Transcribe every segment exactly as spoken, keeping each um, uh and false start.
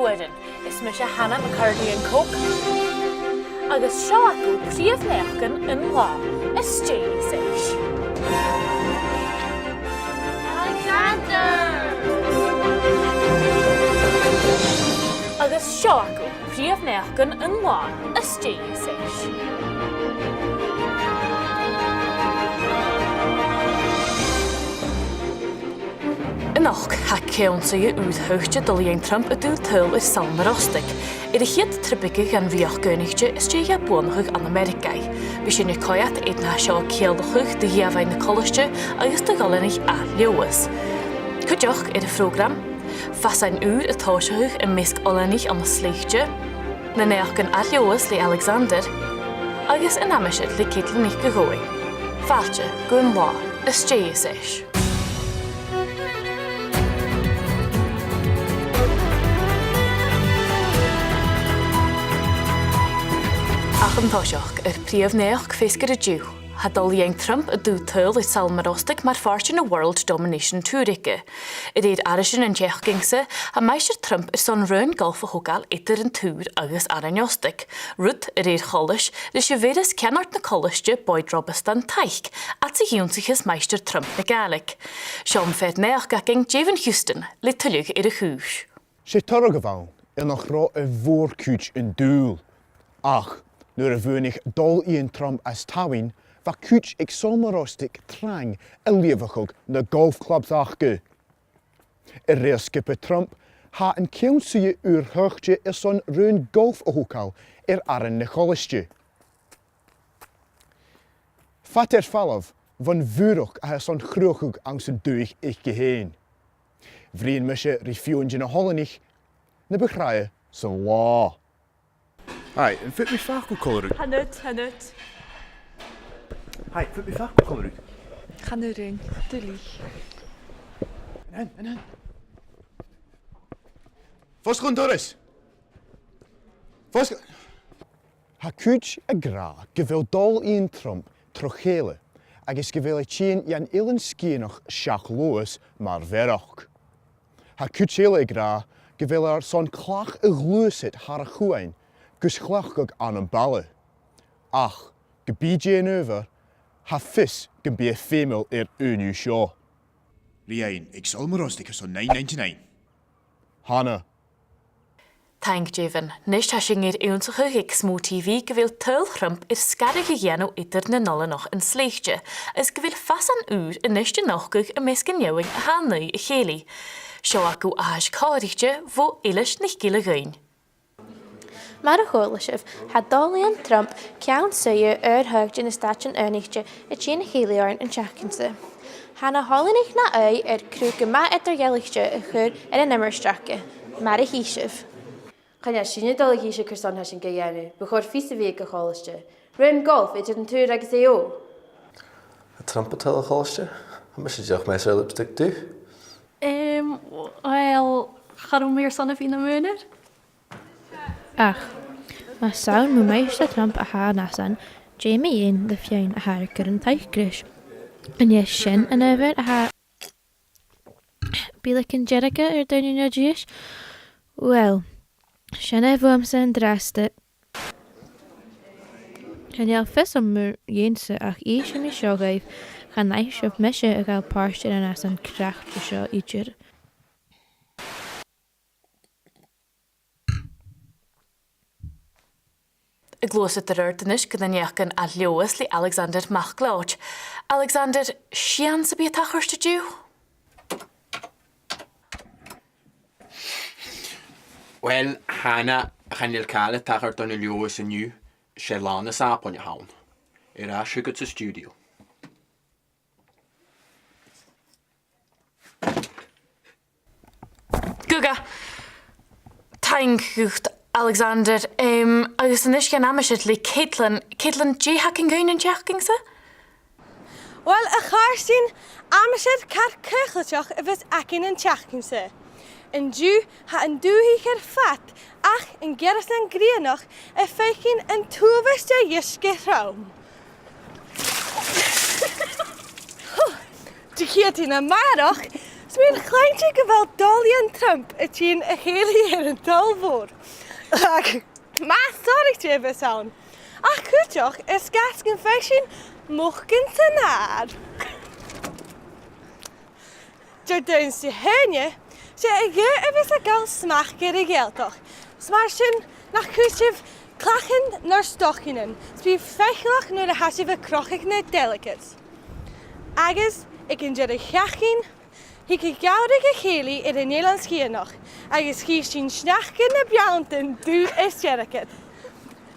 Is mise Hannah McCurdy an Coke, agus seo agaibh prìomh naidheachdan an latha às dèidh seo. Alexander! Agus seo agaibh prìomh naidheachdan an latha às dèidh seo. A-nochd, tha ceann-suidhe ùr-thoighte Donald Trump a' dol tadhal air Sabhal Mòr Ostaig, air a' chiad triop aige dhan Rìoghachd Aonaichte às dèidh dha buannachadh ann an Ameireagaidh. Bidh sinne a' coimhead air na tha seo a' ciallachadh do dh'oileanaich na colaiste agus do dh'oileanaich ath-Leòdhas. Cuideachd air a' phrògram, fasan ùr a' tòiseachadh am measg oileanaich ann an Slèite, na naidheachdan ath-Leòdhas le Alexander, agus an aimsir le Caitlin NicDhòmhnaill. Fàilte gun latha às dèidh seo. Ach an toiseach, ar prìomh naidheachd feasgar an-diugh. Tha Donald Trump a' dol tadhal air Sabhal Mòr Ostaig mar phàirt den World Domination Tour aige. A rèir aithrisean an t-seachdain-sa, tha Maighstir Trump airson raon golf a thogail eadar an Tùr agus Arain Ostaig, rud a rèir choltais leis a bheireas ceannard na colaiste Boyd Robasdan taic fhad 's a dh'ionnsaich Maighstir Trump na Gàidhlig. Seo am fear-naidheachd againn, Devan Houston, le tuilleadh air a' chùis. 'S e toradh a bh' ann, a-nochd, ro a' mhòr-chuid an dùil. Ach nuair a bhuannaich Dòmhnall Iain Trump as t-Samhain, bha cuid aig Sabhal Mòr Ostaig trang a' lìomhachadh na golf clubs aca. A rèir sgioba Trump, tha an ceann-suidhe ùr-thoighte airson raon golf a thogail air arain na colaiste. Fada air falbh bhon bhùrachd a tha airson chruthachadh anns an dùthaich aige fhèin. Bhruidhinn mise ri feadhainn de na h-oileanaich na bu tràithe san latha. Hi, am faod mi facal còmhla riut? Chan fhaod, chan fhaod. Hi, am faod mi facal còmhla riut? Chan urrainn, duilich. An sin, an sin. Fosgail an doras. Fosgail. Tha cuid ag ràdh gu bheil Dòmhnall Iain Trump tro chèile agus gu bheil e a' tighinn dhan Eilean Sgitheanach seach Leòdhas mar mhearachd. Tha cuid eile ag ràdh gu bheil e airson clach a ghluasad thar a' chuain gus cleachdadh ann am baile. Ach ge bith dè an adhbhar, tha fios gum bi e feumail air aon dhiubh seo. Ri fhaighinn aig Sabhal Mòr Ostaig airson nine ninety-nine. Hannah. Taing, Devan. A-nis tha sinn air ionnsachadh aig Smo TV gu bheil tadhal Thrump air sgaradh a dhèanamh eadar nan oileanach an Slèite, is gu bheil fasan ùr a-nis a' nochdadh am measg an fheadhainn a tha an aghaidh a chèilidh. Seo agaibh aithis chòmhraidh bho Eilis NicGilleDhuinn. Mar a chuala sibh, tha Dòmhnall Iain Trump, ceann-suidhe ùr-thoighte nan Stàitean Aonaichte, a' tighinn a chèilidh oirnn an t-seachdain-sa. Tha na h-oileanaich na aghaidh air cruth gu math eadar-dhealaichte a chur air an iomairt aca, mar a chì sibh. Chan eil sinne a' dol a dh'innse carson a tha sinn ga dhèanamh, bu chòir fios a bhith aig a' cholaiste. Raon golf eadar an Tùr agus Aodh. Tha Trump a' tadhal a' cholaiste? Tha mise dìreach measail air lipstick dubh. Em, uill, cha robh mi airson a bhith nam aonar. Ach mas ann mu Mhaighstir Trump a tha an fhasan, dè mu dheidhinn na feadhainn a tha air an cur an taic ris? An e sin an adhbhar a tha bileagan dearga air daoine an-diugh? Uill, sin e bhuamsa an-dràsta. Chan eil fhios agam mu dheidhinn-sa ach innsidh mi seo dhuibh, chan fhaigh sibh mise a ghabhail pàirt air an fhasan craicte seo idir. A' gluasad air adhart a-nis gu na naidheachdan ath-Leòdhas le Alexander MacLeòid. Alexander, seann sam bith a' tachairt an-diugh? Uill, Hannah, chan eil càil a' tachairt ann an Leòdhas an-diugh, 's e Là na Sàbaid a th' ann. Air ais thugad san stiùidio. Guga, taing dhut, Alexander, em, agus a-nis dhan aimsir le Caitlin. Caitlin, dè th' againn dhuinn an t-seachdain-sa? Uill, a chàirdean, aimsir car caochlaideach a bhios againn an t-seachdain-sa. An-diugh, tha an dùthaich air fad ach an gearasdan grianach a' faicinn an t-uabhas de dh'uisge throm. Diciadain a-màireach, 's Tha mi a' cluinntinn gu bheil Dòmhnall Trump a' tighinn a chèilidh air an t-Sabhal Mhòr. Ach, math sònraichte a bhios ann. Ach cuideachd, is gas gun fhaic sinn mucan san adhar. Diardaoin Dihaoine, 's e a' ghaoth a bhios a' gabhail smachd air a' Ghàidhealtachd. 'S mar sin, nach cuir sibh clachan nur stocainnean, 's bithibh faiceallach nuair a tha sibh a' crochadh na delegates. Agus, aig an deireadh-sheachdain, thig a' gheamhradh a chèilidh air an Eilean Sgitheanach, agus chì sinn sneachda na beanntan dubh is dearcadh.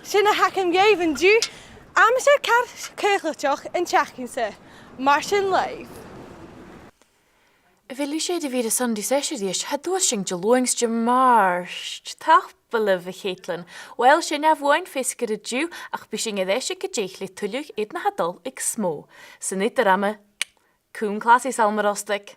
Sin a th' agam dhuibh an-diugh, aimsir car caochladach an t-seachdain-sa. Mar sin leibh. A bheil sibh air a bhith air an Sunday Session a-rithist? Tha, dh'fhuair sinn Diluain 's Dimàirt. Tapadh leibh, a Chaitlin. Uill, sin e bhuainn feasgar an-diugh, ach bidh sinn air ais aig a deich le tuilleadh air na tha dol aig Smo. San eadar-ama, cùm clasaichean, Sabhal Mòr Ostaig.